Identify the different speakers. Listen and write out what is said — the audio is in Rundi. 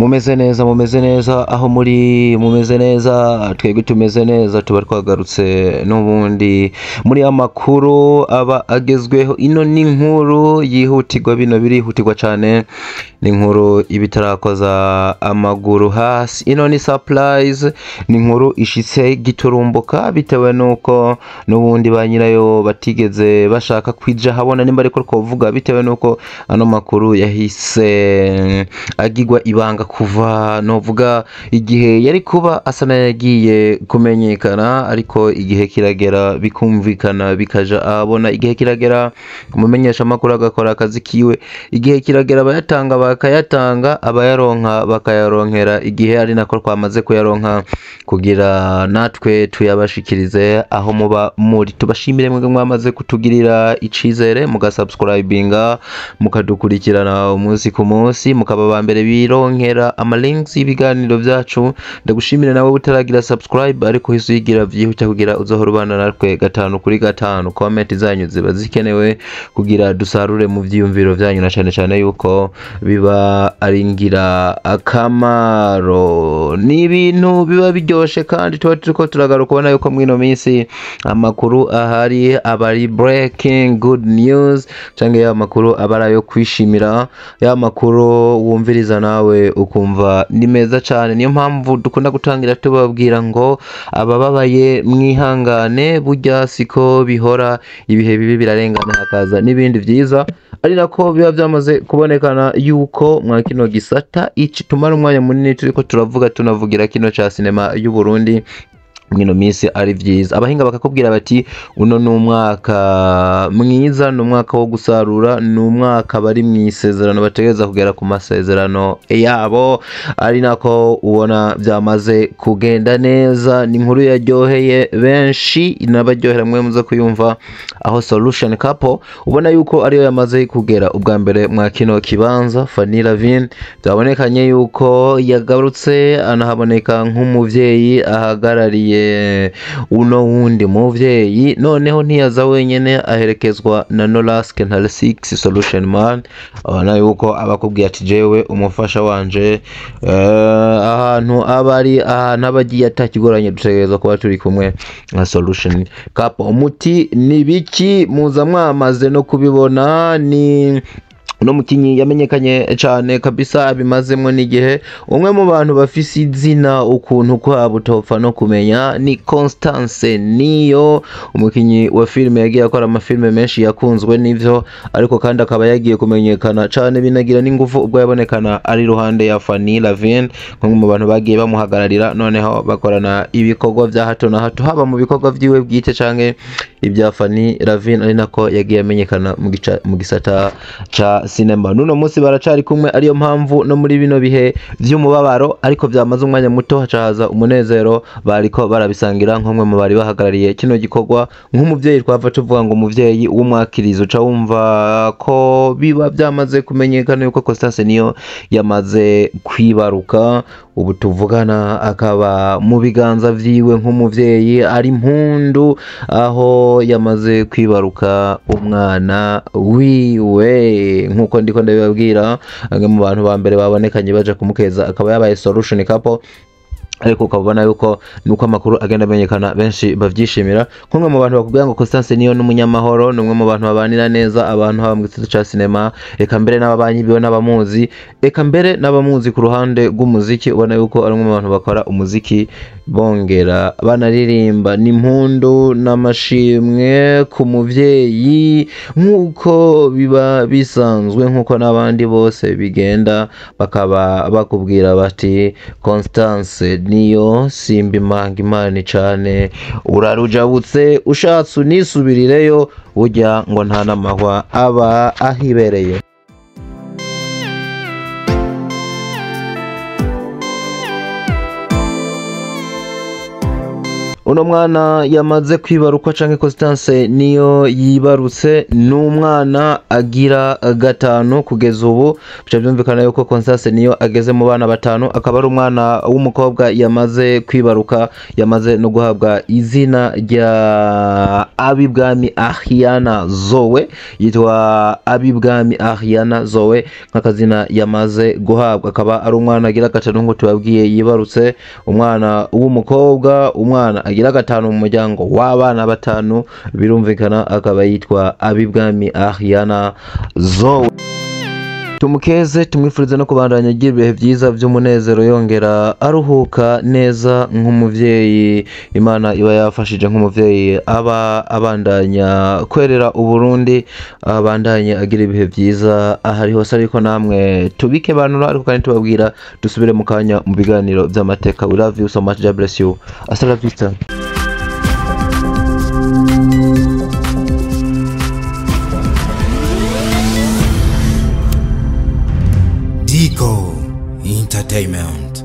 Speaker 1: Mumeze neza, mumeze neza aho muri, mumeze neza, twebwe tumeze neza, tuba twagarutse n'ubundi muri amakuru aba agezweho. Ino ni inkuru yihutirwa, bino birihutirwa cane, ni inkuru iba itarakoza amaguru hasi. Ino ni surprise, ni inkuru ishitse giturumbuka bitewe nuko n'ubundi ba nyirayo batigeze bashaka kwija habona, nimba ariko twovuga, bitewe nuko ano makuru yahise agirwa ibanga kuva novuga igihe yari kuba asa n'ayagiye kumenyekana, ariko igihe kiragera bikumvikana bikaja ahabona, igihe kiragera umumenyesha amakuru agakora akazi kiwe, igihe kiragera abayatanga bakayatanga, abayaronka bakayaronkera igihe, ari nako twamaze kuyaronka kugira natwe tuyabashikirize aho muba muri. Tubashimire mwebwe mwamaze kutugirira icizere, mugasubscribinga, mukadukurikirana umunsi ku munsi, mukaba ba mbere bironkera ama links y'ibiganiro vyacu. Ndagushimire nawe utaragira subscribe ariko uhise uyigira vyihuta kugira uzohora ubana natwe gatanu kuri gatanu. Comment zanyu ziba zikenewe kugira dusarure mu vyiyumviro vyanyu, na cane cane yuko biba ari ngira akamaro. Ni ibintu biba biryoshe kandi tuba turiko turagaruka ubona yuko mwino minsi amakuru ahari aba ari breaking good news, canke ya makuru aba ari ayo kwishimira, ya makuru wumviriza nawe ukumva ni meza cane. Niyo mpamvu dukunda gutangira tubabwira ngo abababaye mwihangane, burya siko bihora, ibihe bibi birarengana hakaza n'ibindi vyiza, ari nako biba vyamaze kubonekana yuko mwa kino gisata ici tumara umwanya munini turiko turavuga tunavugira kino ca sinema y'u Burundi mwino minsi ari vyiza. Abahinga bakakubwira bati uno ni umwaka mwiza, ni umwaka wo gusarura, ni umwaka bari mw'isezerano bategereza kugera ku masezerano yabo, ari nako ubona vyamaze kugenda neza. Ni inkuru yaryoheye benshi, inabaryohera mwe muze kuyumva, aho Solution Couple ubona yuko ariyo yamaze kugera ubwa mbere mwa kino kibanza. Fanny Lavine byabonekanye yuko yagarutse, anahaboneka nk'umuvyeyi ahagarariye uno wundi muvyeyi. Noneho ntiyaza wenyene, aherekezwa na Norask na Six Solution Man. Abona yuko abakubwiye ati jewe umufasha wanje ahantu aba ari, ahantu aba agiye atakigoranye, dutegerezwa kuba turi kumwe nka Solution Couple. Umuti ni biki muza mwamaze no kubibona, ni uno mukinyi yamenyekanye cane kabisa, abimazemwo n'igihe. Umwe mu bantu bafise izina ukuntu kwabo utopfa no kumenya ni Constance Niyo, umukinyi wa filime yagiye akora amafilime menshi yakunzwe n'ivyo, ariko kandi akaba yagiye kumenyekana cane binagira n'ingufu ubwo yabonekana ari ruhande ya Fanny Lavine, nk'umwe mu bantu bagiye bamuhagararira, noneho bakorana ibikorwa vya hato na hato, haba mu bikorwa vyiwe bwite canke ibya Fanny Lavine, ari nako yagiye amenyekana mu gisata ca sinema. Nuno munsi baracari kumwe, ariyo mpamvu no muri bino bihe vy'umubabaro ariko vyamaze umwanya muto haca haza umunezero, bariko barabisangira nk'umwe mu bari bahagarariye kino gikorwa. Nk'umuvyeyi twava tuvuga ngo umuvyeyi w'umwakirizo, uca wumva ko biba vyamaze kumenyekana yuko Constance niyo yamaze kwibaruka, ubu tuvugana akaba mu biganza vyiwe nk'umuvyeyi ari impundu, aho yamaze kwibaruka umwana wiwe. Nkuko ndiko ndabibabwira, bamwe mu bantu ba mbere babonekanye baje kumukeza akaba yabaye Solution Couple, ariko ukabona yuko nuko amakuru agenda amenyekana benshi bavyishimira. Nk'umwe mu bantu bakubwira ngo Constance niyo n'umunyamahoro, ni umwe mu bantu babanira neza abantu haba mu gisata ca sinema, eka mbere n'ababanyi biwe n'abamuzi, eka mbere n'abamuzi ku ruhande rw'umuziki, ubona yuko ari umwe mu bantu bakora umuziki bongera banaririmba. Ni impundu n'amashimwe ku muvyeyi nk'uko biba bisanzwe, nk'uko n'abandi bose bigenda, bakaba bakubwira bati Constance niyo simba imanga imana cane, urarujabutse ushatse unisubirireyo, burya ngo nta n'amahwa aba ahibereye. Uno mwana yamaze kwibaruka canke Constance niyo yibarutse, n'umwana agira gatanu kugeza ubu. Bica byumvikana yuko Constance niyo ageze mu bana batanu, akaba ari umwana w'umukobwa yamaze kwibaruka, yamaze no guhabwa izina rya Abibwami Ariana Zoe. Yitwa Abibwami Ariana Zoe nk'akazina yamaze guhabwa, akaba ari umwana agira gatanu nk'uko tubabwiye yibarutse, umwana w'umukobwa, umwana agira gatanu mu muryango w'abana batanu, birumvikana akaba yitwa Abibwami Ariana Zoe. Tumukeze, tumwifurize no kubandanya agira ibihe byiza by'umunezero, yongera aruhuka neza nk'umuvyeyi Imana iba yafashije, nk'umuvyeyi aba abandanya kwerera Uburundi, abandanye agira ibihe byiza ahari hose. Ariko namwe tubike banura, ariko kandi tubabwira dusubire mu kanya mu biganiro by'amateka. We love you so much. God bless you. Hasta la vista.
Speaker 2: Digo Entertainment.